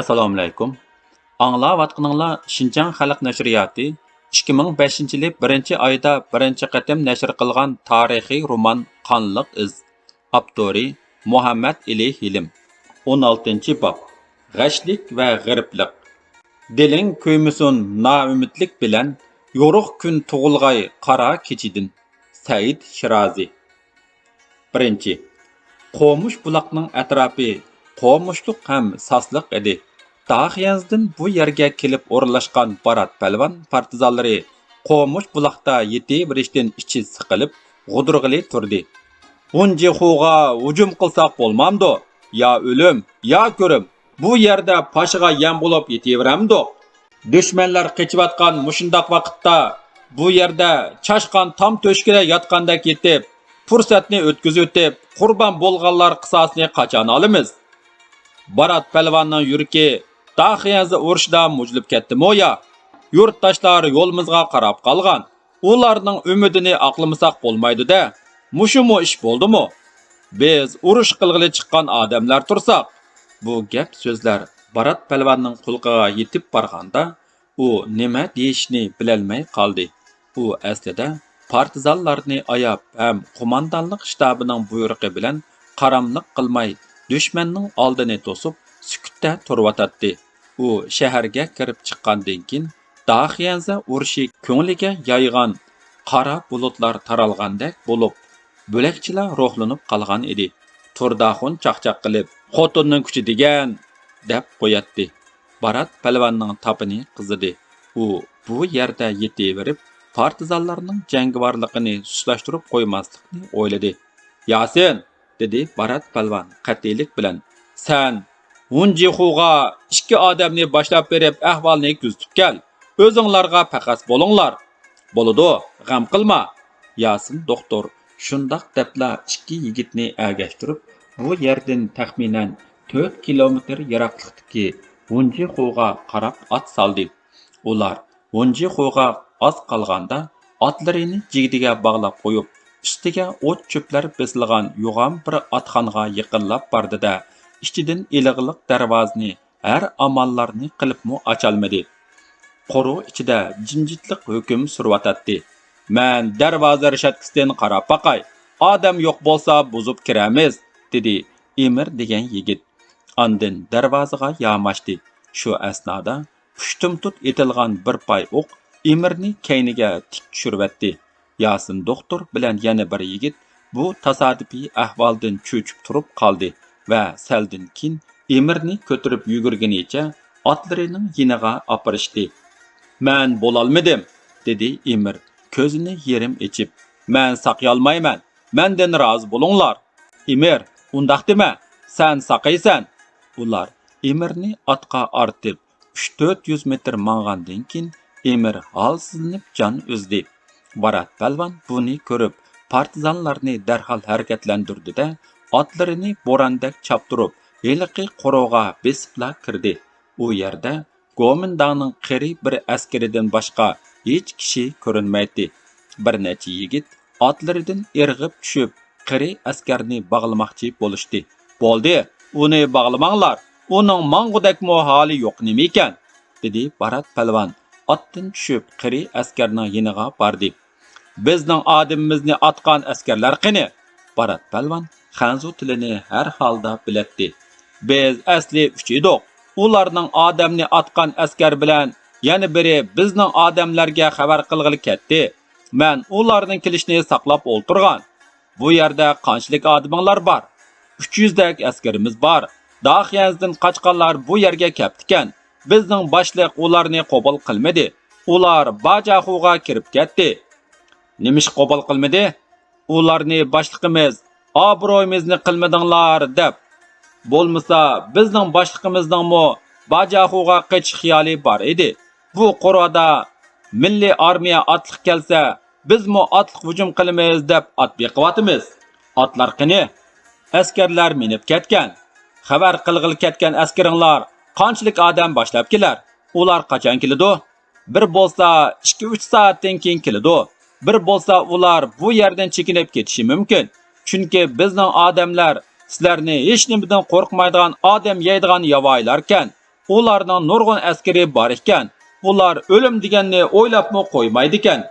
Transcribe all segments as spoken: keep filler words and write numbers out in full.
ئەسسالامۇئەلەيكۇم. ئاڭلاۋاتقىنىڭلار شىنجاڭ خەلق نەشرىياتى ئىككى مىڭ بەشىنچى يىلى بىرىنچى ئايدا بىرىنچى قېتىم نەشر قىلغان تارىخىي رومان قانلىق ئىز. ئاپتورى مۇھەممەد ئېلى ھېلىم. ئون ئالتىنچى باب. غەشلىك ۋە غېرىبلىق. دىلىڭ كۆيمىسۇن نائۈمىدلىك بىلەن، يورۇق كۈن تۇغۇلغاي قارا كېچىدىن. سەئىد شىرازى. بىرىنچى، قومۇش بۇلاقنىڭ ئەتراپى قومۇشلۇق ھەم ساسلىق ئىدى. داخيەنزدىن بۇ يەرگە كېلىپ ئورۇنلاشقان بارات پەلۋان پارتىزانلىرى قومۇش بۇلاقتا يېتىۋېرىشتىن ئىچى سىقىلىپ، غودۇرغىلى تۇردى. ۋۇنجىخۇغا ھۇجۇم قىلساق بولمامدۇ؟ يا ئۆلۈم، يا كۆرۈم! بۇ يەردە پاشىغا يەم بولۇپ يېتىۋېرەمدۇق؟ دۈشمەنلەر قېچىۋاتقان مۇشۇنداق ۋاقىتتا بۇ يەردە چاشقان تام تۆشۈكىدە ياتقاندەك يېتىپ، پۇرسەتنى ئۆتكۈزۈۋېتىپ، قۇربان بولغانلار قىساسىنى قاچان ئالىمىز؟ بارات پەلۋاننىڭ يۈرىكى داخيەنزە ئۇرۇشىدا مۇجۇلۇپ كەتتىمۇ يا؟ يۇرتداشلار يولىمىزغا قاراپ قالغان. ئۇلارنىڭ ئۈمىدىنى ئاقلىمىساق بولمايدۇ-دە. مۇشۇمۇ ئىش بولدىمۇ؟ بىز ئۇرۇش قىلغىلى چىققان ئادەملەر تۇرساق. بۇ گەپ سۆزلەر بارات پەلۋاننىڭ قۇلىقىغا يېتىپ بارغاندا، ئۇ نېمە دېيىشنى بىلەلمەي قالدى. ئۇ ئەسلىدە پارتىزانلارنى ئاياپ ھەم قوماندانلىق شتابىنىڭ بۇيرۇقى بىلەن قاراملىق قىلماي، دۈشمەننىڭ ئالدىنى توسۇپ، سۈكۈتتە تۇرۇۋاتاتتى. ئۇ شەھەرگە كىرىپ چىققاندىن كېيىن، داخيەنزە ئۇرۇشى كۆڭلىگە يايغان قارا بۇلۇتلار تارالغاندەك بولۇپ، بۆلەكچىلەر روھلىنىپ قالغان ئىدى. تۇرداخۇن چاقچاق قىلىپ، «خوتۇننىڭ كۈچى دېگەن!» دەپ قوياتتى. بارات پەلۋاننىڭ تاپىنى قىزىدى. ئۇ بۇ يەردە يېتىۋېرىپ، پارتىزانلارنىڭ جەڭگىۋارلىقىنى سۇسلاشتۇرۇپ قويماسلىقنى ئويلىدى. «ياسىن!» دېدى بارات پەلۋان قەتئىيلىك بىلەن. «سەن ۋۇنجىخۇغا ئىككى ئادەمنى باشلاپ بېرىپ، ئەھۋالنى كۆزىتىپ كەل. ئۆزۈڭلارغا پەخەس بولۇڭلار.» «بولىدۇ، غەم قىلما.» ياسىن دوختۇر شۇنداق دەپلا ئىككى يىگىتنى ئەگەشتۈرۈپ، بۇ يەردىن تەخمىنەن تۆت كىلومېتىر يىراقلىقتىكى ۋۇنجىخۇغا قاراپ ئات سالدى. ئۇلار ۋۇنجىخۇغا ئاز قالغاندا، ئاتلىرىنى جىگدىگە باغلاپ قويۇپ، ئۈستىگە ئوت-چۆپلەر بېسىلغان يوغان بىر ئاتخانىغا يېقىنلاپ باردى-دە، ئىچىدىن ئېلىغلىق دەرۋازىنى ھەر ئاماللارنى قىلىپمۇ ئاچالمىدى. قورۇ ئىچىدە جىمجىتلىق ھۆكۈم سۈرۈۋاتاتتى. «مەن دەرۋازا رېشاتكىسىدىن قاراپ باقاي، ئادەم يوق بولسا بۇزۇپ كىرەرمىز»، دېدى ئىمىر دېگەن يىگىت. ئاندىن دەرۋازىغا ياماشتى. شۇ ئەسنادا پۇشتۇمتۇت ئېتىلغان بىر پاي ئوق ئىمىرنى كەينىگە تىك چۈشۈرۈۋەتتى. ياسىن دوختۇر بىلەن يەنە بىر يىگىت بۇ تاسادىپىي ئەھۋالدىن چۆچۈپ تۇرۇپ قالدى ۋە سەلدىن كېيىن ئىمىرنى كۆتۈرۈپ يۈگۈرگىنىچە ئاتلىرىنىڭ يېنىغا ئاپىرىشتى. «مەن بولالمىدىم»، دېدى ئىمىر كۆزىنى يېرىم ئېچىپ. «مەن ساقىيالمايمەن، مەندىن رازى بولۇڭلار.» «ئىمىر، ئۇنداق دېمە، سەن ساقىيسەن.» ئۇلار ئىمىرنى ئاتقا ئارتىپ، ئۈچ تۆت يۈز مېتىر ماڭغاندىن كېيىن، ئىمىر ھالسىزلىنىپ جان ئۈزدى. بارات پەلۋان بۇنى كۆرۈپ، پارتىزانلارنى دەرھال ھەرىكەتلەندۈردى-دە، ئاتلىرىنى بوراندەك چاپتۇرۇپ، ھېلىقى قورۇغا بېسىپلا كىردى. ئۇ يەردە گومىنداڭنىڭ قېرى بىر ئەسكىرىدىن باشقا ھېچ كىشى كۆرۈنمەيتتى. بىر نەچچە يىگىت ئاتلىرىدىن ئىرغىپ چۈشۈپ، قېرى ئەسكەرنى باغلىماقچى بولۇشتى. «بولدى، ئۇنى باغلىماڭلار، ئۇنىڭ ماڭغۇدەكمۇ ھالى يوق نېمىكەن؟» دېدى بارات پەلۋان ئاتتىن چۈشۈپ، قېرى ئەسكەرنىڭ يېنىغا باردى. «بىزنىڭ ئادىمىمىزنى ئاتقان ئەسكەرلەر قېنى؟» بارات پەلۋان خەنزۇ تىلىنى ھەر ھالدا بىلەتتى. «بىز ئەسلى ئۈچ ئىدۇق. ئۇلارنىڭ ئادەمنى ئاتقان ئەسكەر بىلەن يەنە بىرى بىزنىڭ ئادەملەرگە خەۋەر قىلغىلى كەتتى. مەن ئۇلارنىڭ كېلىشىنى ساقلاپ ئولتۇرغان. بۇ يەردە قانچىلىك ئادىمىڭلار بار؟» «ئۈچ يۈزدەك ئەسكىرىمىز بار. داخيەنزدىن قاچقانلار بۇ يەرگە كەپتىكەن. بىزنىڭ باشلىق ئۇلارنى قوبۇل قىلمىدى. ئۇلار باجاخۇغا كىرىپ كەتتى.» «نېمىشقا قوبۇل قىلمىدى؟» «ئۇلارنى باشلىقىمىز ئابرۇيىمىزنى قىلمىدىڭلار دەپ. بولمىسا بىزنىڭ باشلىقىمىزنىڭمۇ باجاخۇغا قېچىش خىيالى بار ئىدى. بۇ قورۇدا مىللىي ئارمىيە ئاتلىق كەلسە، بىزمۇ ئاتلىق ھۇجۇم قىلىمىز دەپ ئات بېقىۋاتىمىز.» «ئاتلار قېنى؟» «ئەسكەرلەر مىنىپ كەتكەن. خەۋەر قىلغىلى كەتكەن ئەسكىرىڭلار قانچىلىك ئادەم باشلاپ كېلەر؟ ئۇلار قاچان كېلىدۇ؟» «بىر بولسا ئىككى-ئۈچ سائەتتىن كېيىن كېلىدۇ. بىر بولسا ئۇلار بۇ يەردىن چېكىنىپ كېتىشى مۇمكىن. چۈنكى بىزنىڭ ئادەملەر سىلەرنى ھېچنېمىدىن قورقمايدىغان ئادەم يەيدىغان ياۋايىلاركەن. ئۇلارنىڭ نۇرغۇن ئەسكىرى بار ئىكەن. ئۇلار ئۆلۈم دېگەننى ئويلاپمۇ قويمايدىكەن.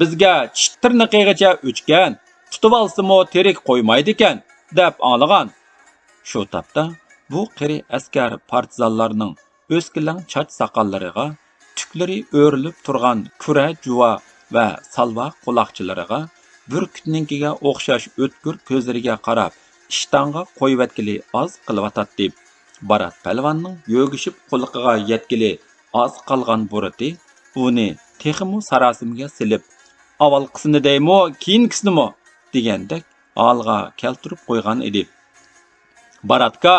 بىزگە چىش تىرنىقىغىچە ئۆچكەن، تۇتۇۋالسىمۇ تىرىك قويمايدىكەن، دەپ ئاڭلىغان. شۇ تاپتا بۇ قېرى ئەسكەر پارتىزانلارنىڭ ئۆسكىلەڭ چاچ ساقاللىرىغا، تۈكلىرى ئۆرۈلۈپ تۇرغان كۈرە جۇۋا ۋە سالۋا قۇلاقچىلىرىغا، بۈركۈتنىڭكىگە ئوخشاش ئۆتكۈر كۆزلىرىگە قاراپ، ئىشتانغا قويۇۋەتكىلى ئاز قېلىۋاتاتتى. بارات پەلۋاننىڭ يۆگىشىپ قۇلىقىغا يەتكىلى ئاز قالغان بۇرۇتى ئۇنى تېخىمۇ ساراسىمىگە سېلىپ، «ئاۋۋالقىسىنى دەيمۇ، كېيىنكىسىنىمۇ؟» دېگەندەك ھالغا كەلتۈرۈپ قويغان ئىدى. «باراتكا!»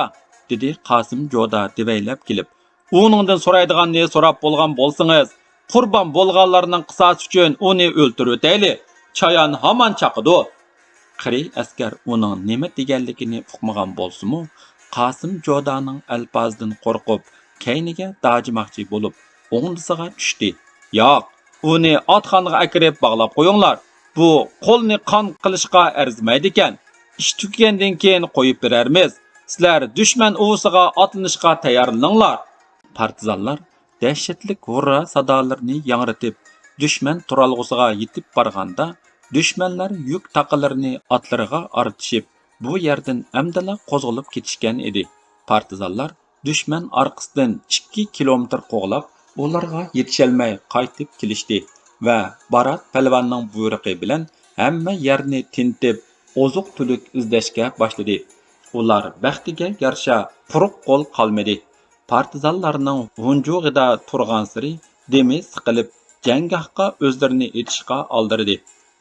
دېدى قاسىم جودا دېۋەيلەپ كېلىپ، «ئۇنىڭدىن سورايدىغاننى سوراپ بولغان بولسىڭىز، قۇربان بولغانلارنىڭ قىساسى ئۈچۈن ئۇنى ئۆلتۈرۈۋېتەيلى، چايان ھامان چاقىدۇ.» قېرى ئەسكەر ئۇنىڭ نېمە دېگەنلىكىنى ئۇقمىغان بولسىمۇ، قاسىم جودانىڭ ئەلپازىدىن قورقۇپ، كەينىگە داجىماقچى بولۇپ، ئوڭدىسىغا چۈشتى. «ياق، ئۇنى ئاتخانىغا ئەكىرىپ باغلاپ قويۇڭلار. بۇ قولنى قان قىلىشقا ئەرزىمەيدىكەن. ئىش تۈگىگەندىن كېيىن قويۇپ بېرەرمىز. سىلەر دۈشمەن ئۇۋىسىغا ئاتلىنىشقا تەييارلىنىڭلار.» پارتىزانلار دەھشەتلىك ھۇررا سادالىرىنى ياڭرىتىپ، دۈشمەن تۇرالغۇسىغا يېتىپ بارغاندا، دۈشمەنلەر يۈك تاقىلىرىنى ئاتلىرىغا ئارتىشىپ، بۇ يەردىن ئەمدىلا قوزغىلىپ كېتىشكەن ئىدى. پارتىزانلار دۈشمەن ئارقىسىدىن ئىككى كىلومېتىر قوغلاپ، ئۇلارغا يېتىشەلمەي قايتىپ كېلىشتى ۋە بارات پەلۋاننىڭ بۇيرۇقى بىلەن ھەممە يەرنى تىنتىپ، ئوزۇق-تۈلۈك ئىزدەشكە باشلىدى. ئۇلار بەختىگە يارىشا قۇرۇق قول قالمىدى. پارتىزانلارنىڭ ھۇنجۇغىدا تۇرغانسېرى دېمى سىقىلىپ، جەڭگاھقا ئۆزلىرىنى ئېتىشقا ئالدىرىدى.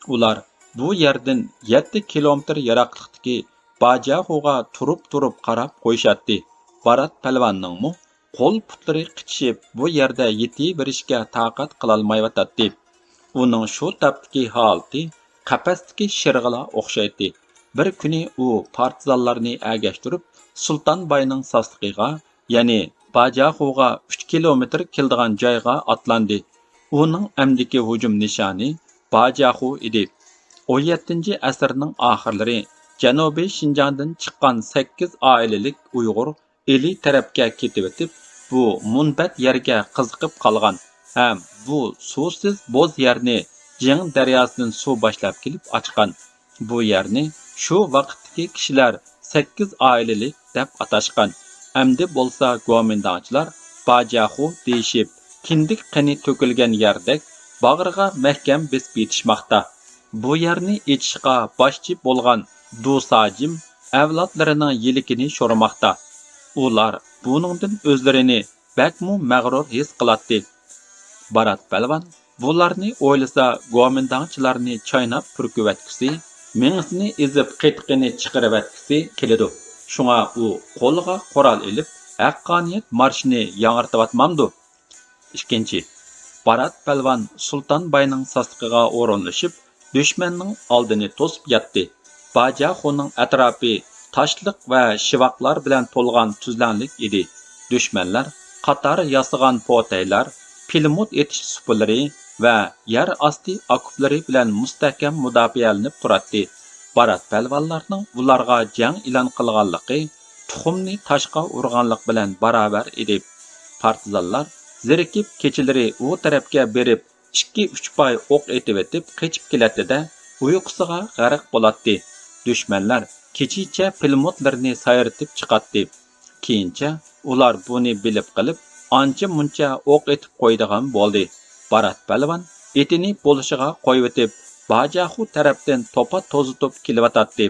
ئۇلار بۇ يەردىن يەتتە كىلومېتىر يىراقلىقتىكى باجياخۇغا تۇرۇپ-تۇرۇپ قاراپ قويۇشاتتى. بارات پەلۋاننىڭمۇ قول-پۇتلىرى قىچىشىپ، بۇ يەردە يېتىۋېرىشكە تاقەت قىلالمايۋاتاتتى. ئۇنىڭ شۇ تاپتىكى ھالىتى قەپەستىكى شىرغىلا ئوخشايتتى. بىر كۈنى ئۇ پارتىزانلارنى ئەگەشتۈرۈپ، سۇلتان باينىڭ ساسلىقىغا، يەنى باجياخۇغا ئۈچ كىلومېتىر كېلىدىغان جايغا ئاتلاندى. ئۇنىڭ ئەمدىكى ھۇجۇم نىشانى باجياخۇ ئىدى. ئون يەتتىنچى ئەسىرنىڭ ئاخىرلىرى جەنۇبىي شىنجاڭدىن چىققان سەككىز ئائىلىلىك ئۇيغۇر ئىلى تەرەپكە كېتىۋېتىپ، بۇ مۇنبەت يەرگە قىزىقىپ قالغان ھەم بۇ سۇسىز بوز يەرنى جىڭ دەرياسىدىن سۇ باشلاپ كېلىپ ئاچقان. بۇ يەرنى شۇ ۋاقىتتىكى كىشىلەر سەككىز ئائىلىلىك دەپ ئاتاشقان. ئەمدى بولسا گومىنداڭچىلار باجياخۇ دېيىشىپ، كىندىك قېنى تۆكۈلگەن يەردەك باغرىغا مەھكەم بېسىپ يېتىشماقتا. بۇ يەرنى ئېچىشقا باشچى بولغان دۇساجىم ئەۋلادلىرىنىڭ يىلىكىنى شورىماقتا. ئۇلار بۇنىڭدىن ئۆزلىرىنى بەكمۇ مەغرۇر ھېس قىلاتتى. بارات پەلۋان بۇلارنى ئويلىسا، گومىنداڭچىلارنى چايناپ پۈركۈۋەتكۈسى، مېڭىسىنى ئېزىپ قېتىقىنى چىقىرىۋەتكۈسى كېلىدۇ. شۇڭا ئۇ قولىغا قورال ئېلىپ، ھەققانىيەت مارشىنى ياڭرىتىۋاتمامدۇ؟ ئىككىنچى، بارات پەلۋان سۇلتان باينىڭ ساسلىقىغا ئورۇنلىشىپ، دۈشمەننىڭ ئالدىنى توسۇپ ياتتى. باجياخۇنىڭ ئەتراپى تاشلىق ۋە شىۋاقلار بىلەن تولغان تۈزلەڭلىك ئىدى. دۈشمەنلەر قاتار ياسىغان پوتەيلەر، پىلىموت ئېتىش سۇپىلىرى ۋە يەر ئاستى ئاكوپلىرى بىلەن مۇستەھكەم مۇداپىئەلىنىپ تۇراتتى. بارات پەلۋانلارنىڭ ئۇلارغا جەڭ ئېلان قىلغانلىقى تۇخۇمنى تاشقا ئۇرغانلىق بىلەن باراۋەر ئىدى. پارتىزانلار زېرىكىپ، كېچىلىرى ئۇ تەرەپكە بېرىپ، ئىككى-ئۈچ پاي ئوق ئېتىۋېتىپ قېچىپ كېلەتتى-دە، ئۇيقۇسىغا غەرق بولاتتى. دۈشمەنلەر كېچىچە پىلىموتلىرىنى سايرىتىپ چىقاتتى. كېيىنچە ئۇلار بۇنى بىلىپ قېلىپ، ئانچە-مۇنچە ئوق ئېتىپ قويىدىغان بولدى. بارات پەلۋان ئېتىنى بولۇشىغا قويۇۋېتىپ، باجياخۇ تەرەپتىن توپا توزۇتۇپ كېلىۋاتاتتى.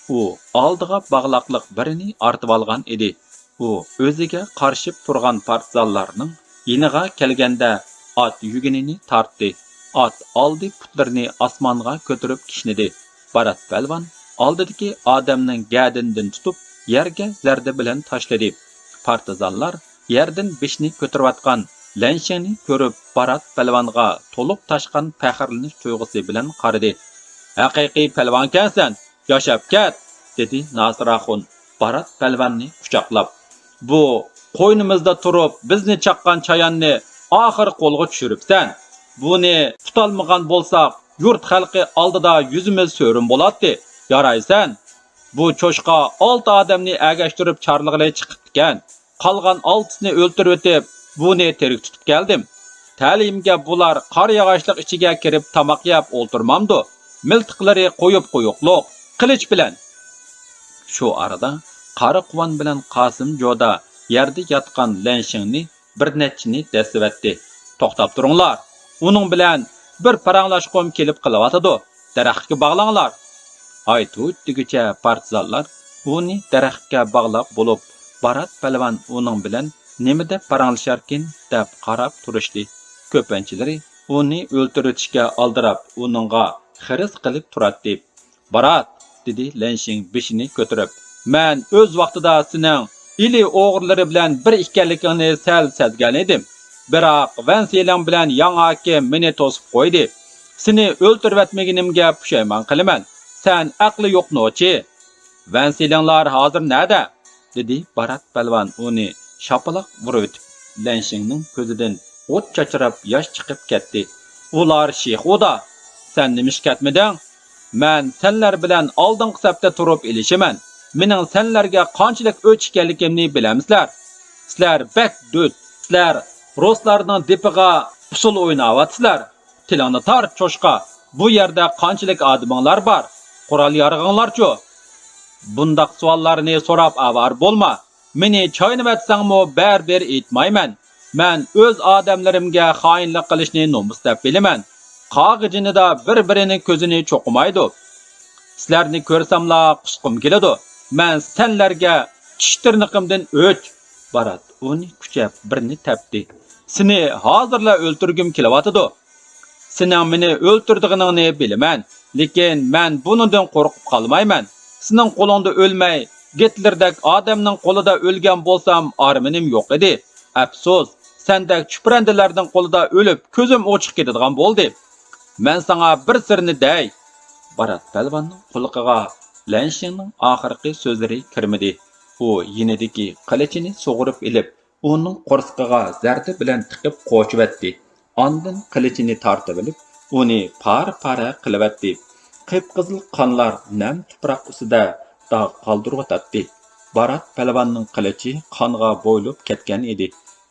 ئۇ ئالدىغا باغلاقلىق بىرىنى ئارتىۋالغان ئىدى. ئۇ ئۆزىگە قارىشىپ تۇرغان پارتىزانلارنىڭ يېنىغا كەلگەندە ئات يۈگىنىنى تارتتى. ئات ئالدى پۇتلىرىنى ئاسمانغا كۆتۈرۈپ كىشنىدى. بارات پەلۋان ئالدىدىكى ئادەمنىڭ گەدىنىدىن تۇتۇپ يەرگە زەردە بىلەن تاشلىدى. پارتىزانلار يەردىن بېشىنى كۆتۈرۈۋاتقان لەنشىڭنى كۆرۈپ، بارات پەلۋانغا تولۇپ تاشقان پەخىرلىنىش تۇيغۇسى بىلەن قارىدى. «ھەقىقىي پەلۋانكەنسەن! ياشاپ كەت!» دېدى ناسىر ئاخۇن بارات پەلۋاننى قۇچاقلاپ. «بۇ قوينىمىزدا تۇرۇپ بىزنى چاققان چاياننى ئاخىر قولغا چۈشۈرۈپسەن. بۇنى تۇتالمىغان بولساق، يۇرت خەلقى ئالدىدا يۈزىمىز سۆرۈن بولاتتى. يارايسەن! بۇ چوشقا ئالتە ئادەمنى ئەگەشتۈرۈپ چارلىغىلى چىقىپتىكەن. قالغان ئالتىسىنى ئۆلتۈرۈۋېتىپ، بۇنى تىرىك تۇتۇپ كەلدىم. تەلىيىمگە بۇلار قار ياغاچلىق ئىچىگە كىرىپ تاماق يەپ ئولتۇرمامدۇ؟ مىلتىقلىرى قويۇپ قويۇقلۇق، قىلىچ بىلەن. شۇ ئارىدا قارا قۇۋان بىلەن قاسىم جودا يەردە ياتقان لەنشىڭنى بىر نەچچىنى دەسسىۋەتتى. توختاپ تۇرۇڭلار، ئۇنىڭ بىلەن بىر پاراڭلاشقۇم كېلىپ قېلىۋاتىدۇ، دەرەخكە باغلاڭلار. ئاي تۇچ دېگۈچە پارتىزانلار ئۇنى دەرەخكە باغلاپ بولۇپ، بارات پەلۋان ئۇنىڭ بىلەن نېمە دەپ پاراڭلىشاركىن دەپ قاراپ تۇرۇشتى. كۆپىنچىلىرى ئۇنى ئۆلتۈرۈۋېتىشكە ئالدىراپ، ئۇنىڭغا خىرىس قىلىپ تۇراتتى. بارات، دېدى لەنشىڭ بېشىنى كۆتۈرۈپ، مەن ئۆز ۋاقتىدا سېنىڭ ئىلى ئوغرىلىرى بىلەن بىر ئىكەنلىكىڭنى سەل سەزگەن ئىدىم. بىراق، ۋەنسىلىڭ بىلەن ياڭ ھاكىم مېنى توسۇپ قويدى. سېنى ئۆلتۈرۈۋەتمىگىنىمگە پۇشايمان قىلىمەن. سەن ئەقلى يوق نوچى. ۋەنسىلىڭلار ھازىر نەدە؟ دېدى بارات پەلۋان ئۇنى شاپىلاق ئۇرۇۋېتىپ. لەنشىڭنىڭ كۆزىدىن ئوت چاچراپ ياش چىقىپ كەتتى. ئۇلار شىخۇدا. سەن نېمىشقا كەتمىدىڭ؟ مەن سەنلەر بىلەن ئالدىنقى سەپتە تۇرۇپ ئېلىشىمەن. مېنىڭ سەنلەرگە قانچىلىك ئۆچ ئىكەنلىكىمنى بىلەمسىلەر؟ سىلەر بەك دۆت. سىلەر رۇسلارنىڭ دېپىغا ئۇسسۇل ئويناۋاتىسىلەر. تىلىڭنى تارت، چوشقا! بۇ يەردە قانچىلىك ئادىمىڭلار بار؟ قورال-يارىغىڭلارچۇ؟ بۇنداق سوئاللارنى سوراپ ئاۋارە بولما. مېنى چاينىۋەتسەڭمۇ بەرىبىر ئېيتمايمەن. مەن ئۆز ئادەملىرىمگە خائىنلىق قىلىشنى نومۇس دەپ بىلىمەن. قاغا جىنىدا بىر-بىرىنىڭ كۆزىنى چوقۇمايدۇ. سىلەرنى كۆرسەملا قۇسقۇم كېلىدۇ. مەن سەنلەرگە چىش تىرنىقىمدىن ئۆچ. بارات ئۇنى كۈچەپ بىرنى تەپتى. سېنى ھازىرلا ئۆلتۈرگۈم كېلىۋاتىدۇ. سېنىڭ مېنى ئۆلتۈرىدىغىنىڭنى بىلىمەن، لېكىن مەن بۇنىڭدىن قورقۇپ قالمايمەن. سېنىڭ قولۇڭدا ئۆلمەي، گىتلېردەك ئادەمنىڭ قولىدا ئۆلگەن بولسام ئارمىنىم يوق ئىدى. ئەپسۇس، سەندەك چۈپرەندىلەرنىڭ قولىدا ئۆلۈپ كۆزۈم ئوچۇق كېتىدىغان بولدى. مەن ساڭا بىر سىرنى دەي. بارات پەلۋاننىڭ قۇلىقىغا لەنشىڭنىڭ ئاخىرقى سۆزلىرى كىرمىدى. ئۇ يېنىدىكى قىلىچىنى سۇغۇرۇپ ئېلىپ، ئۇنىڭ قورسىقىغا زەردە بىلەن تىقىپ قوچۇۋەتتى. ئاندىن قىلىچىنى تارتىۋېلىپ، ئۇنى پارە-پارە قىلىۋەتتى. قىپقىزىل قانلار نەم تۇپراق ئۈستىدە داغ قالدۇرۇۋاتاتتى. بارات پەلۋاننىڭ قىلىچى قانغا بويىلىپ كەتكەن ئىدى.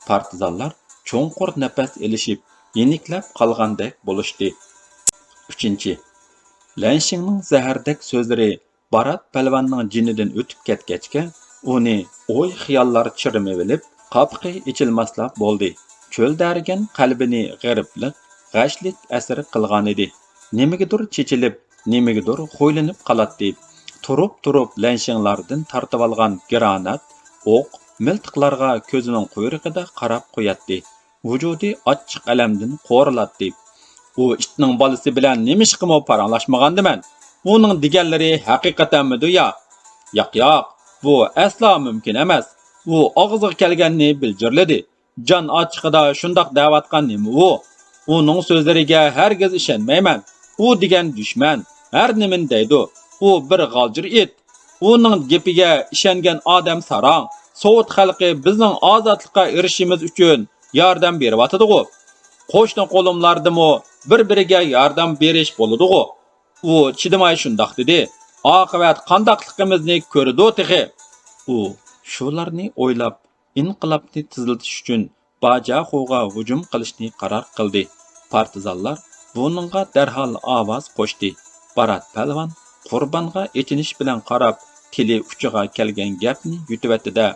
پارتىزانلار چوڭقۇر نەپەس ئېلىشىپ، يېنىكلەپ قالغاندەك بولۇشتى. ئۈچىنچى، لەنشىڭنىڭ زەھەردەك سۆزلىرى بارات پەلۋاننىڭ جېنىدىن ئۆتۈپ كەتكەچكە، ئۇنى ئوي-خىياللار چىرمىۋېلىپ، قاپىقى ئېچىلماسلا بولدى. چۆلدەرگەن قەلبىنى غېرىبلىق، غەشلىك ئەسىر قىلغانىدى. نېمىگىدۇر چېچىلىپ، نېمىگىدۇر خۇيلىنىپ قالاتتى. تۇرۇپ-تۇرۇپ لەنشىڭلاردىن تارتىۋالغان گرانات، ئوق، مىلتىقلارغا كۆزىنىڭ قۇيرۇقىدەك قاراپ قوياتتى. ۋۇجۇدى ئاچچىق ئەلەمدىن قورۇلاتتى. ئۇ ئىتنىڭ بالىسى بىلەن نېمىشقىمۇ پاراڭلاشمىغاندىمەن؟ ئۇنىڭ دېگەنلىرى ھەقىقەتەنمىدۇ يا؟ ياق، ياق، بۇ ئەسلا مۇمكىن ئەمەس. ئۇ ئاغزىغا كەلگەننى بىلجىرلىدى. جان ئاچچىقىدا شۇنداق دەۋاتقان نېمە ئۇ؟ ئۇنىڭ سۆزلىرىگە ھەرگىز ئىشەنمەيمەن. ئۇ دېگەن دۈشمەن، ھەر نېمىنى دەيدۇ. ئۇ بىر غالجىر ئىت. ئۇنىڭ گېپىگە ئىشەنگەن ئادەم ساراڭ. سوۋېت خەلقى بىزنىڭ ئازادلىققا ئېرىشىشىمىز ئۈچۈن ياردەم بېرىۋاتىدىغۇ. قوشنا قولۇملاردىمۇ بىر-بىرىگە ياردەم بېرىش بولىدىغۇ. ئۇ چىدىماي شۇنداق دېدى. ئاقىۋەت قانداقلىقىمىزنى كۆرىدۇ تېخى. ئۇ شۇلارنى ئويلاپ، ئىنقىلابنى تېزلىتىش ئۈچۈن باجاخۇغا ھۇجۇم قىلىشنى قارار قىلدى. پارتىزانلار بۇنىڭغا دەرھال ئاۋاز قوشتى. بارات پەلۋان قۇربانغا ئېچىنىش بىلەن قاراپ، تىلى ئۇچىغا كەلگەن گەپنى يۇتۇۋەتتى-دە،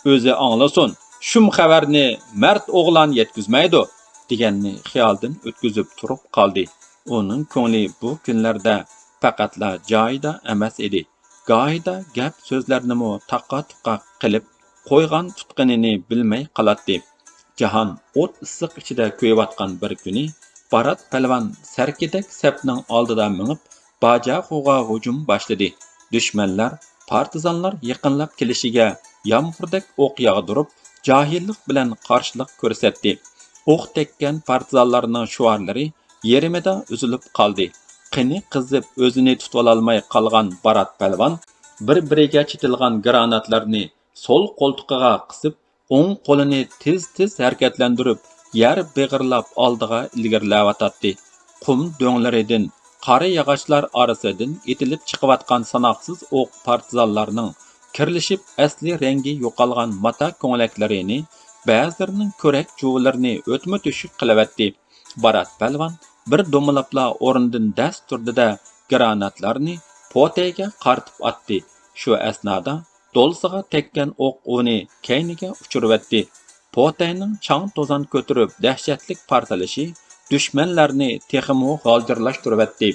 ئۆزى ئاڭلىسۇن، شۇم خەۋەرنى مەرد ئوغلان يەتكۈزمەيدۇ، دېگەننى خىيالىدىن ئۆتكۈزۈپ تۇرۇپ قالدى. ئۇنىڭ كۆڭلى بۇ كۈنلەردە پەقەتلا جايىدا ئەمەس ئىدى. گاھىدا گەپ سۆزلەرنىمۇ تاقا-تۇقا قىلىپ، قويغان تۇتقىنىنى بىلمەي قالاتتى. جاھان ئوت ئىسسىق ئىچىدە كۆيۈۋاتقان بىر كۈنى بارات پەلۋان سەركىدەك سەپنىڭ ئالدىدا مېڭىپ، باجاخۇغا ھۇجۇم باشلىدى. دۈشمەنلەر، پارتىزانلار يېقىنلاپ كېلىشىگە يامغۇردەك ئوق ياغدۇرۇپ، جاھىللىق بىلەن قارشىلىق كۆرسەتتى. ئوق تەگكەن پارتىزانلارنىڭ شوئارلىرى يېرىمىدا ئۈزۈلۈپ قالدى. قېنى قىزىپ ئۆزىنى تۇتۇۋالالماي قالغان بارات پەلۋان بىر-بىرىگە چېتىلغان گراناتلارنى سول قولتۇقىغا قىسىپ، ئوڭ قولىنى تېز-تېز ھەرىكەتلەندۈرۈپ، يەر بېغىرلاپ ئالدىغا ئىلگىرىلەۋاتاتتى. قۇم دۆڭلىرىدىن، قارا ياغاچلار ئارىسىدىن ئېتىلىپ چىقىۋاتقان ساناقسىز ئوق پارتىزانلارنىڭ كىرلىشىپ ئەسلى رەڭگى يوقالغان ماتا كۆڭلەكلىرىنى، بەزىلىرىنىڭ كۆرەك جۇۋىلىرىنى ئۆتمە تۆشۈك قىلىۋەتتى. بارات پەلۋان بىر دومىلاپلا ئورنىدىن دەس تۇردى-دە، گراناتلارنى پوتەيگە قارىتىپ ئاتتى. شۇ ئەسنادا دولىسىغا تەگكەن ئوق ئۇنى كەينىگە ئۇچۇرۇۋەتتى. پوتەينىڭ چاڭ-توزان كۆتۈرۈپ دەھشەتلىك پارتلىشى دۈشمەنلەرنى تېخىمۇ غالجىرلاشتۇرۇۋەتتى.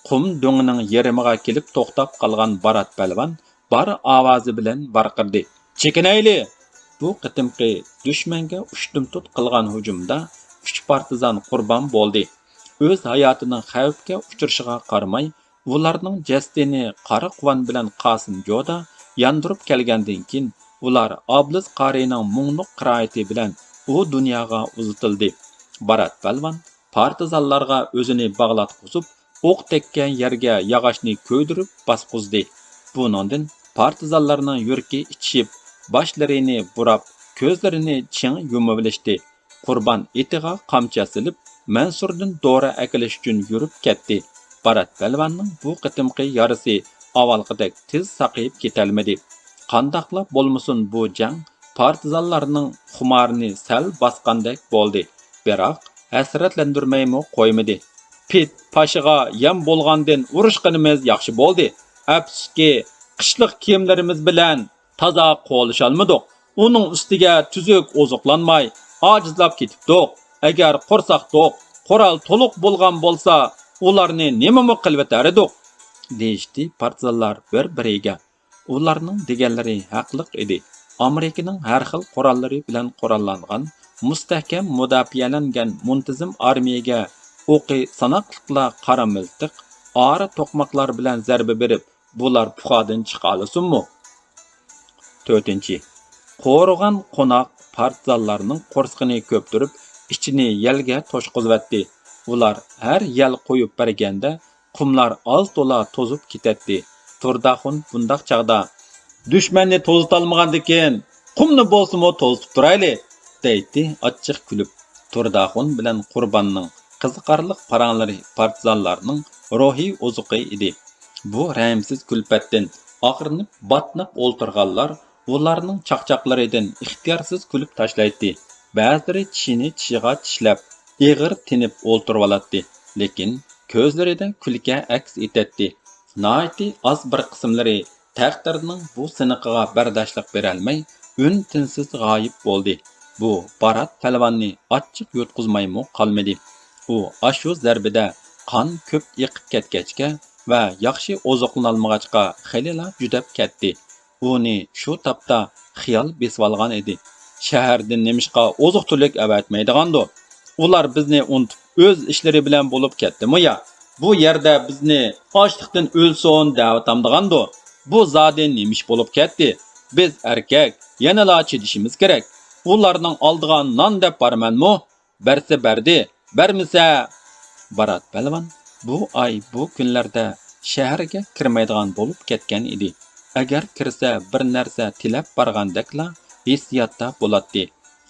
قۇم دۆڭىنىڭ يېرىمىغا كېلىپ توختاپ قالغان بارات پەلۋان بار ئاۋازى بىلەن ۋارقىرىدى: «چېكىنەيلى!» بۇ قېتىمقى دۈشمەنگە ئۇشتۇمتۇت قىلغان ھۇجۇمدا ئۈچ پارتىزان قۇربان بولدى. ئۆز ھاياتىنىڭ خەۋپكە ئۇچرىشىغا قارىماي، ئۇلارنىڭ جەسىتىنى قارا قۇۋان بىلەن قاسىم جودا ياندۇرۇپ كەلگەندىن كېيىن، ئۇلار ئابلىز قارىينىڭ مۇڭلۇق قىرائىتى بىلەن ئۇ دۇنياغا ئۇزىتىلدى. بارات پەلۋان پارتىزانلارغا ئۆزىنى باغلاتقۇزۇپ، ئوق تەگكەن يەرگە ياغاچنى كۆيدۈرۈپ باسقۇزدى. بۇنىڭدىن پارتىزانلارنىڭ يۈرىكى ئىچىشىپ، باشلىرىنى بۇراپ، كۆزلىرىنى چىڭ يۇمۇۋېلىشتى. قۇربان ئېتىغا قامچا سېلىپ، مەنسۇردىن دورا ئەكېلىش ئۈچۈن يۈرۈپ كەتتى. بارات پەلۋاننىڭ بۇ قېتىمقى يارىسى ئاۋۋالقىدەك تېز ساقىيىپ كېتەلمىدى. قانداقلا بولمىسۇن، بۇ جەڭ پارتىزانلارنىڭ خۇمارىنى سەل باسقاندەك بولدى. بىراق، ھەسرەتلەندۈرمەيمۇ قويمىدى. پىت پاشىغا يەم بولغاندىن ئۇرۇشقىنىمىز ياخشى بولدى. ئەپسۇسكى، قىشلىق كىيىملىرىمىز بىلەن تازا قولىشالمىدۇق. ئۇنىڭ ئۈستىگە تۈزۈك ئوزۇقلانماي، ئاجىزلاپ كېتىپتۇق. ئەگەر قورساق توق، قورال تولۇق بولغان بولسا، ئۇلارنى نېمىمۇ قىلىۋېتەر ئىدۇق؟ دېيىشتى پارتىزانلار بىر-بىرىگە. ئۇلارنىڭ دېگەنلىرى ھەقلىق ئىدى. ئامېرىكىنىڭ ھەر خىل قوراللىرى بىلەن قوراللانغان مۇستەھكەم مۇداپىئەلەنگەن مۇنتىزىم ئارمىيەگە ئوقى ساناقلىقلا قارا مىلتىق، ئارا توقماقلار بىلەن زەربە بېرىپ، بۇلار پۇخادىن چىقالىسۇنمۇ؟ تۆتىنچى، قورۇغان قوناق پارتىزانلارنىڭ قورسىقىنى كۆپتۈرۈپ، ئىچىنى يەلگە توشقۇزۇۋەتتى. ئۇلار ھەر يەل قويۇپ بەرگەندە، قۇملار ئاز-تولا توزۇپ كېتەتتى. تۇرداخۇن بۇنداق چاغدا: «دۈشمەننى توزۇتالمىغاندىكىن، قۇمنى بولسىمۇ توزۇتۇپ تۇرايلى!» دەيتتى ئاچچىق كۈلۈپ. تۇرداخۇن بىلەن قۇرباننىڭ قىزىقارلىق پاراڭلىرى پارتىزانلارنىڭ روھىي ئوزۇقى ئىدى. بۇ رەھىمسىز كۈلپەتتىن ئاغرىنىپ، باتناپ ئولتۇرغانلار ئۇلارنىڭ چاقچاقلىرىدىن ئىختىيارسىز كۈلۈپ تاشلايتتى. بەزىلىرى چىشىنى چىشىغا چىشلەپ، ئېغىر تىنىپ ئولتۇرۇۋالاتتى. لېكىن كۆزلىرىدە كۈلكە ئەكس ئېتەتتى. ناھايىتى ئاز بىر قىسىملىرى تەقدىرنىڭ بۇ سىنىقىغا بەرداشلىق بېرەلمەي، ئۈن-تىنسىز غايىب بولدى. بۇ بارات پەلۋاننى ئاچچىق يۇتقۇزمايمۇ قالمىدى. ئۇ ئاشۇ زەربىدە قان كۆپ ئېقىپ كەتكەچكە ۋە ياخشى ئوزۇقلىنالمىغاچقا خېلىلا جۈدەپ كەتتى. ئۇنى شۇ تاپتا خىيال بېسىۋالغان ئىدى. شەھەردىن نېمىشقا ئوزۇق-تۈلۈك ئەۋەتمەيدىغاندۇ؟ ئۇلار بىزنى ئۇنتۇپ، ئۆز ئىشلىرى بىلەن بولۇپ كەتتىمۇ يا؟ بۇ يەردە بىزنى ئاچلىقتىن ئۆلسۇن دەۋاتامدىغاندۇ؟ بۇ زادى نېمە ئىش بولۇپ كەتتى؟ بىز ئەركەك، يەنىلا چىدىشىمىز كېرەك. ئۇلارنىڭ ئالدىغا نان دەپ بارىمەنمۇ؟ بەرسە بەردى، بەرمىسە. بارات پەلۋان بۇ ئاي، بۇ كۈنلەردە شەھەرگە كىرمەيدىغان بولۇپ كەتكەن ئىدى. ئەگەر كىرسە، بىر نەرسە تىلەپ بارغاندەكلا ھېسسىياتتا بولاتتى.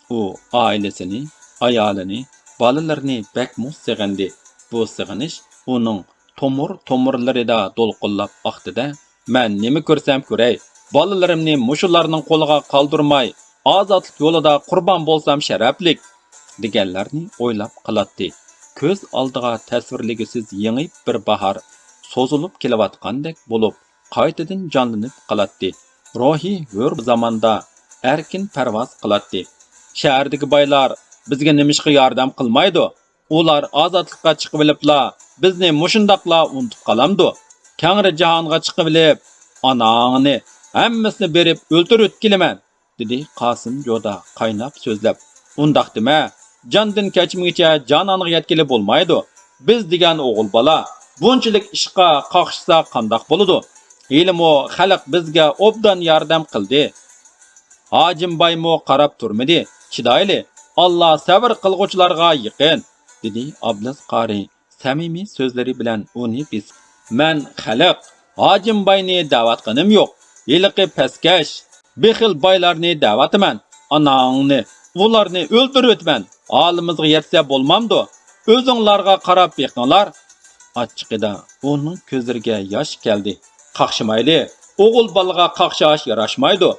ئۇ ئائىلىسىنى، ئايالىنى، بالىلىرىنى بەكمۇ سېغىندى. بۇ سېغىنىش ئۇنىڭ تومۇر-تومۇرلىرىدا دولقۇنلاپ ئاقتى-دە، «مەن نېمە كۆرسەم كۆرەي، بالىلىرىمنى مۇشۇلارنىڭ قولىغا قالدۇرماي، ئازادلىق يولىدا قۇربان بولسام شەرەپلىك» دېگەنلەرنى ئويلاپ قالاتتى. كۆز ئالدىغا تەسۋىرلىگۈسىز يېڭى بىر باھار سوزۇلۇپ كېلىۋاتقاندەك بولۇپ، قايتىدىن جانلىنىپ قالاتتى. روھى ھۆر زاماندا ئەركىن پەرۋاز قىلاتتى. «شەھەردىكى بايلار بىزگە نېمىشقا ياردەم قىلمايدۇ؟ ئۇلار ئازادلىققا چىقىۋېلىپلا، بىزنى مۇشۇنداقلا ئۇنتۇپ قالامدۇ؟ كەڭرى جاھانغا چىقىۋېلىپ، ئاناڭنى، ھەممىسىنى بېرىپ ئۆلتۈرۈۋېتىپ كېلىمەن!» دېدى قاسىم جودا قايناپ سۆزلەپ. «ئۇنداق دېمە، جاندىن كەچمىگۈچە جانانغا يەتكىلى بولمايدۇ. بىز دېگەن ئوغۇل بالا بۇنچىلىك ئىشقا قاقشىسا قانداق بولىدۇ؟ ھېلىمۇ خەلق بىزگە ئوبدان ياردەم قىلدى. ھاجىم بايمۇ قاراپ تۇرمىدى. چىدايلى، ئاللا سەۋر قىلغۇچىلارغا يېقىن» دېدى ئابلىز قارى سەمىمىي سۆزلىرى بىلەن ئۇنى بېسىپ. «مەن خەلق، ھاجىم باينى دەۋاتقىنىم يوق. ھېلىقى پەسكەش، بېخىل بايلارنى دەۋاتىمەن. ئاناڭنى، ئۇلارنى ئۆلتۈرۈۋېتىمەن. ھالىمىزغا يەتسە بولمامدۇ؟ ئۆزۈڭلارغا قاراپ بېقىڭلار.» ئاچچىقىدا ئۇنىڭ كۆزلىرىگە ياش كەلدى. «قاقشىمايلى، ئوغۇل بالىغا قاقشاش ياراشمايدۇ.